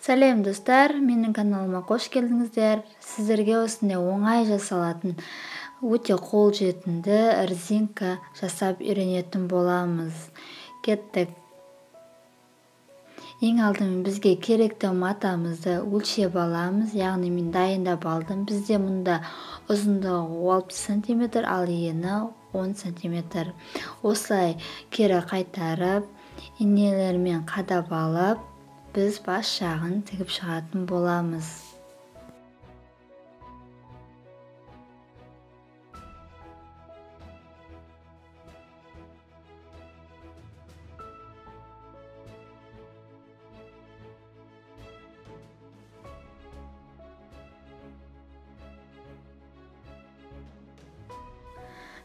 Сәлем достар, менің каналыма қош келдіңіздер. Сіздерге осындай оңай жасалатын, өте қолжетімді резинка жасап үйренетін боламыз. Кеттік. Ең алдымен бізге керекті матамызды өлшеп аламыз, яғни мен дайындап алдым. Бізде мұнда ұзындығы 60 см, ал ені 10 см. Осылай кері қайтарып, инелермен қадап алып, біз бас жағын тігіп шығатын боламыз.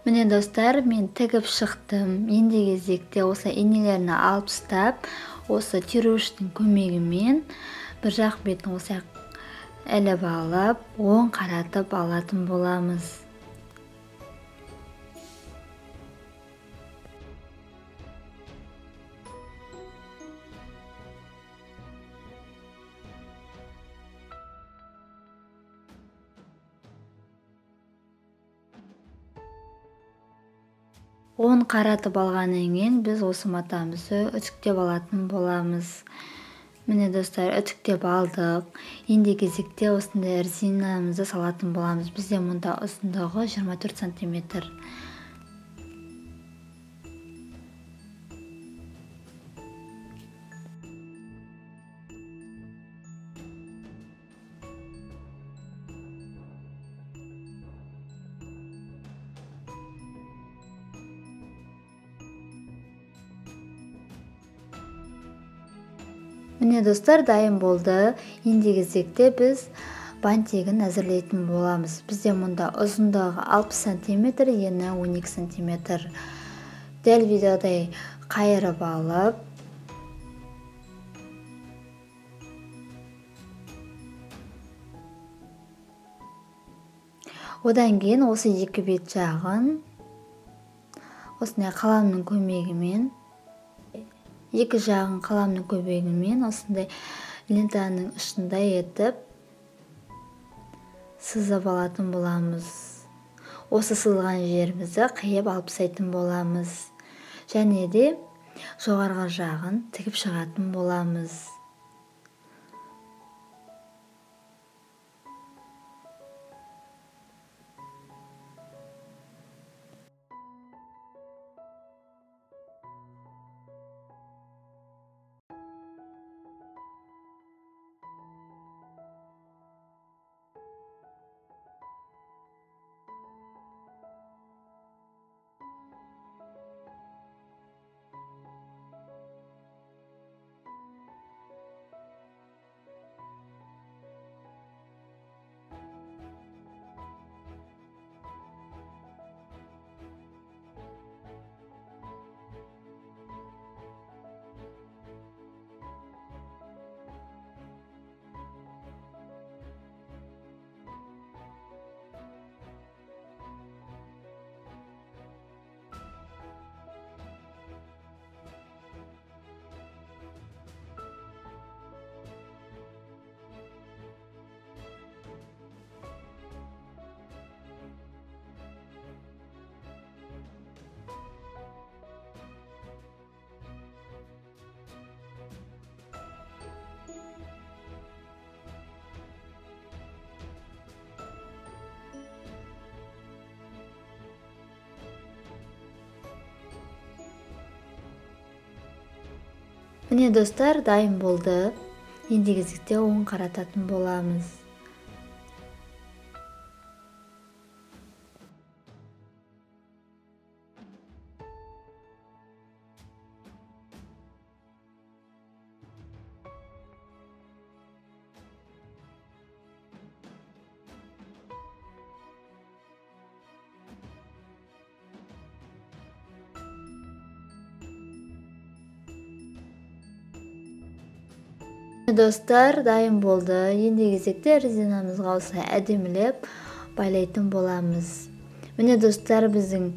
Міне достар, мен тігіп шықтым. Енді кезекте осы инелерін алып тастап, осы теруіштің көмегімен бір жақ бетін осы іліп алып, оң қаратып алатын боламыз. Оң қаратып алғаннан кейін біз осы матамызды үтіктеп алатын боламыз. Міне достар, үтіктеп алдық. Енді кезекте осындай резинамызды салатын боламыз. Бізде мұнда ұзындығы 24 сантиметр. Міне достар, дайын болды. Енді кезекте біз бантигін әзірлейтін боламыз. Бізде мұнда ұзындығы 60 см, ені 12 см. Дәл видеодай қайырып алып, одан кейін осы екі бет жағын осындай қаламның көмегімен, екі жағын қаламның көмегімен осындай лентаның ұшындай етіп сызып алатын боламыз. Осы сызылған жерімізді қиып алып тастайтын боламыз. Және де жоғарғы жағын тігіп шығатын боламыз. Міне достар, дайын болды. Енді кезекте оң қарататын боламыз. Достар, дайын болды. Енді кезекте резинамызға осылай әдемілеп байлайтын боламыз. Міне достар, біздің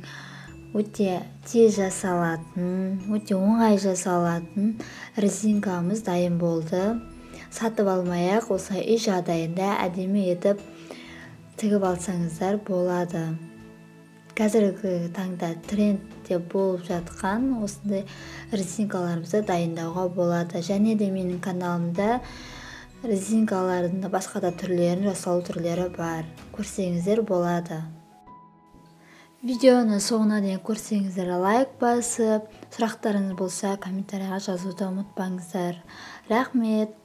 өте тез жасалатын, өте оңай жасалатын резинкамыз дайын болды. Сатып алмай-ақ осылай үй жағдайында әдемі етіп тігіп алсаңыздар болады. Қазіргі таңда трендте болып жатқан осындай резинкаларымызды дайындауға болады. Және де менің каналымда резинкалардың басқа да түрлерін жасалу түрлері бар. Көрсеңіздер болады. Видеоны соңына дейін көрсеңіздер лайк басып, сұрақтарыңыз болса комментарийға жазуды ұмытпаңыздар. Рахмет.